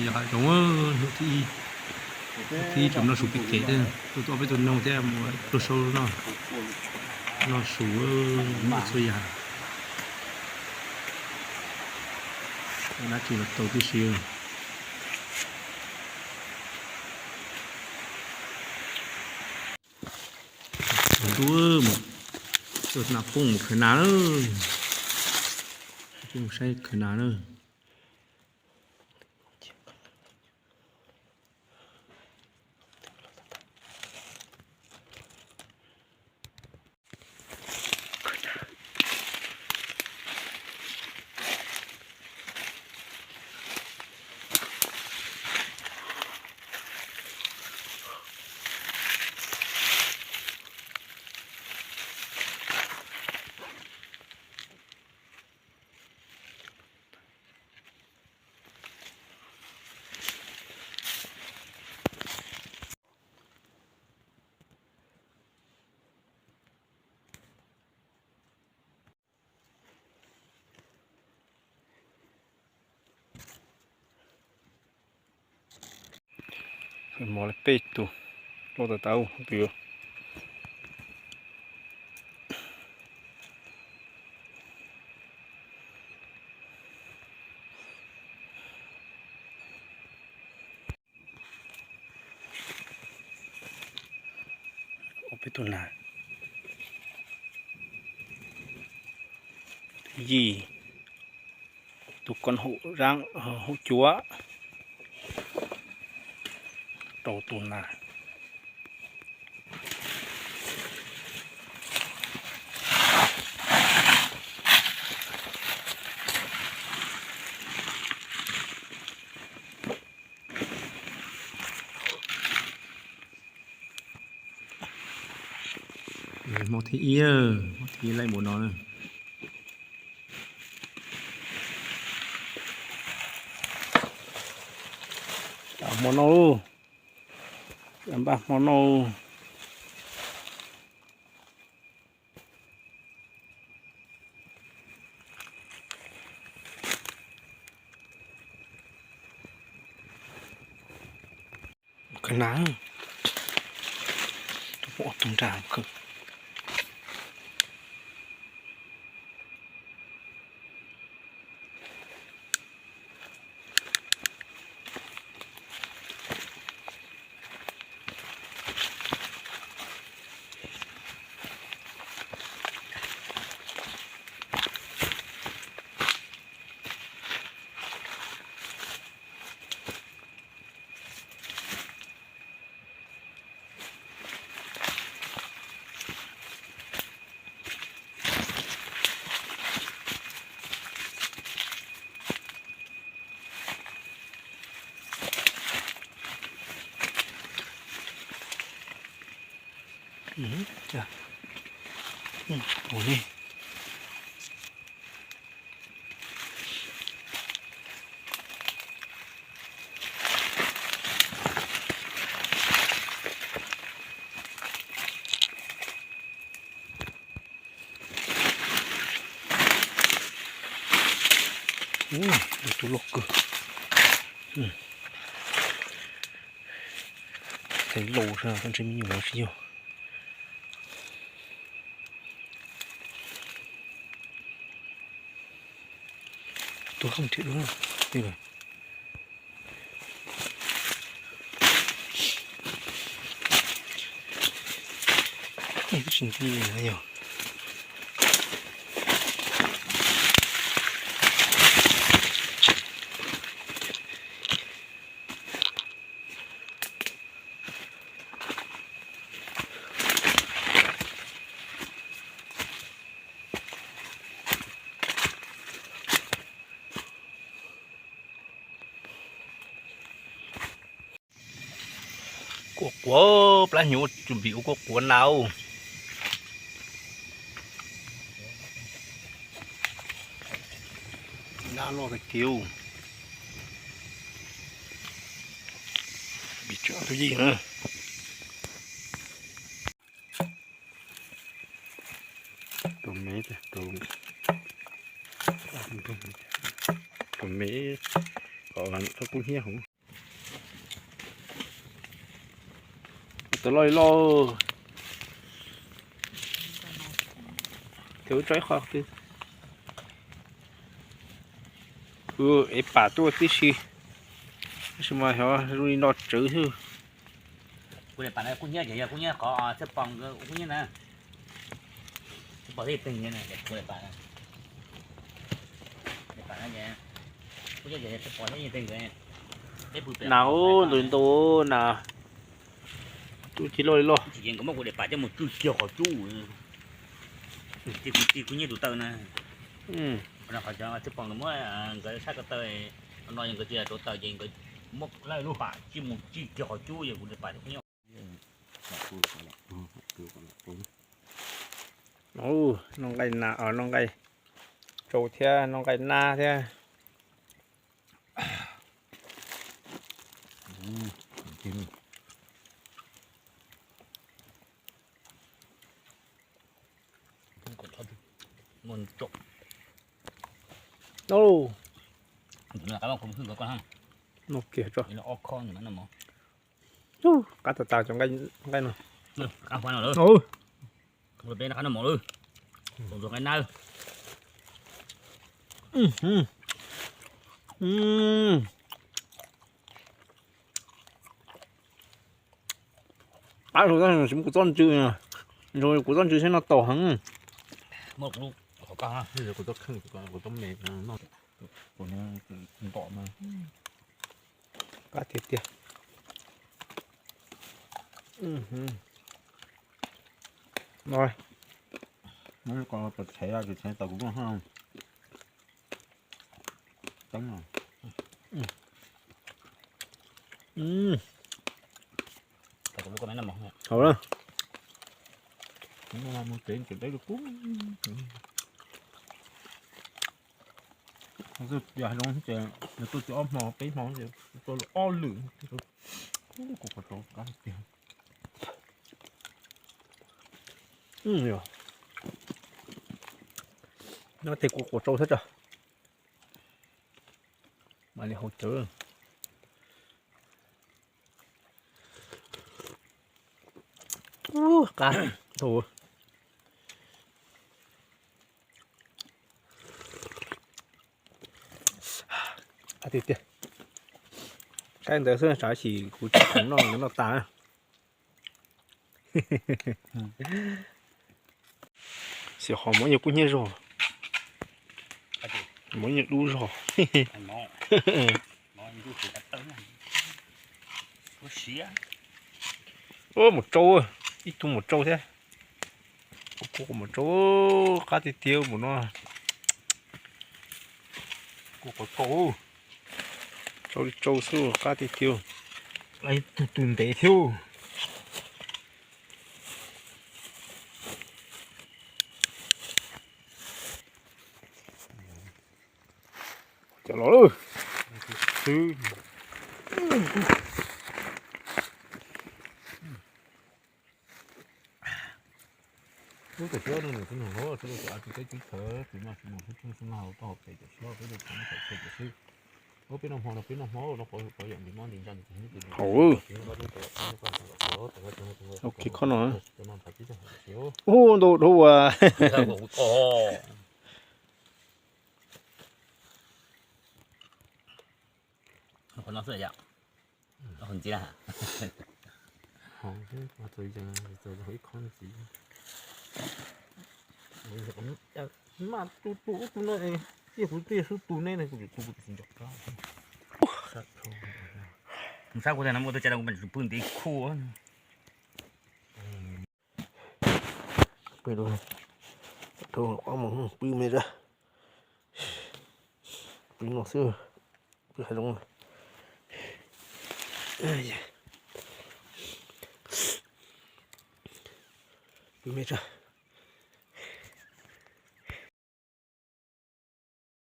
Zoo, hnub thib ib, hnub thib ib tseem noj su pem kev thiab, tuaj tuaj peb tus noog thiab mus pluag saub noj, noj su ib txhua yam. Dab tsi los tau tib si. Ntuj, tuaj na poob mus khawv nas na, poob saib khawv nas na. Mos li peb tug loj tas tas twb. Ua peb tug nas, yim tus koom haum zaab haum cuav, rau tus nas. Hmo thib ib, hmo thib ib laij npaum no na. Hmo no, npaj hmo no. Khawv nas, tus poob ob tug nrag khawv. Ua li. Tus loj kawg. Tes laus, ntshe me nyuam tsis yog. Tus hab nrhiav dua. Twb tsis nti na yog. Kuaj quav, plab hnyuv tsum pim ua kuaj quav na. Dab loj tiag tiag. Pim tsawv tug yij na. Tus me, tus me, kom txhob kub hnyiab hauv. Tawm loj li loj. Thaum ub tso ib qho twg. Ev pam tuaj tib si, tab sis mas xyov zoo li no tsawv xwb. Kuv daim pam no kub hnyiab ces yog kub hnyiab qhov txhiaj pom nkawd ua kub hnyiab na. Txhiaj pom thiab teeg na, kuv daim pam no. Daim pam no ces kub hnyiab ces txhiaj pom thiab teeg nkawd. Nas ub, ntau ntau nas. Cub tsis loj li loj. Tsis ces nkawd muab kuv daim pam coj mus tswj kiag qhov cub. Tsis, kuv tsis, kuv nyiaj tus taw na. Qhov no qhov cov txhiaj pom nkawd muab nkawd sab ko taw no, nkawd tsis rauv taws ces nkawd muab lawv lub pam tsij mus tsij kiag qhov cub, yog kuv daim pam coj mus. Noj nqaij na, noj nqaij tsau thiab noj nqaij nab thiab. Noj kiag tso. Qab tas tas cov nqaij no. Peb noj qab no mos lawm, tus nqaij nab. Qab, kuv txob ntsws, kuv txob ntsws saib noj tau heev. Kuv txob kheej, kuv txob me, kuv ntom no. Qab tiag tiag. No, txhais, txhais tau kuv muaj haj. Haus na. Yog hais zoo ces nws tuaj tsis ob hmo peb hmo ces tuaj ob lwm. Kuv qhov tau qab tiag. Nyob tej kuv quav tsau thiab tso. Mam li haus cawv. Qab, thaum tiag tiag. Saib ntawd xwb, tsam sim kuv tsis khoom noj, noj tas. Xyov qhov muab nyuag kub hnyiab zog, muab nyuag dub zog. Mus tsau, ib tug mus tsau thiab. Kuv kuv mus tsau, qab tiag tiag mus no. Kuv qhov tsau, tsau li tsau xwb, qab tiag tiag. Tus tus ntev thiab. Cov los lawm. Xwb. Lub tam sim no nws tsis nug hauv, tsis tau teb tsis tawv, tsis mas tsis mus tsis tshee tsis mas hauv tau hauv pem tam sim no peb tau tau pem tam xwb. Ua peb noj hmo no peb noj hmo no pov pov yam nti mob nti nca nti hauv. Ok, khob no. Ub, ntau dhau as. Qhov no xwb yom. Qhov ntxiv na. Ib qhov ntxiv. Mas tu tu ub tu no, tiag kuv tiag xub tu neb ne, kuv tu kuv tsis nco qab. Mus sab kuv tag no muaj tub tsa rau kuv pw ntiv khu. Pw rau, rau qab mus pw me zaj. Pw no xwb, pw hav zoov. Pw me zaj.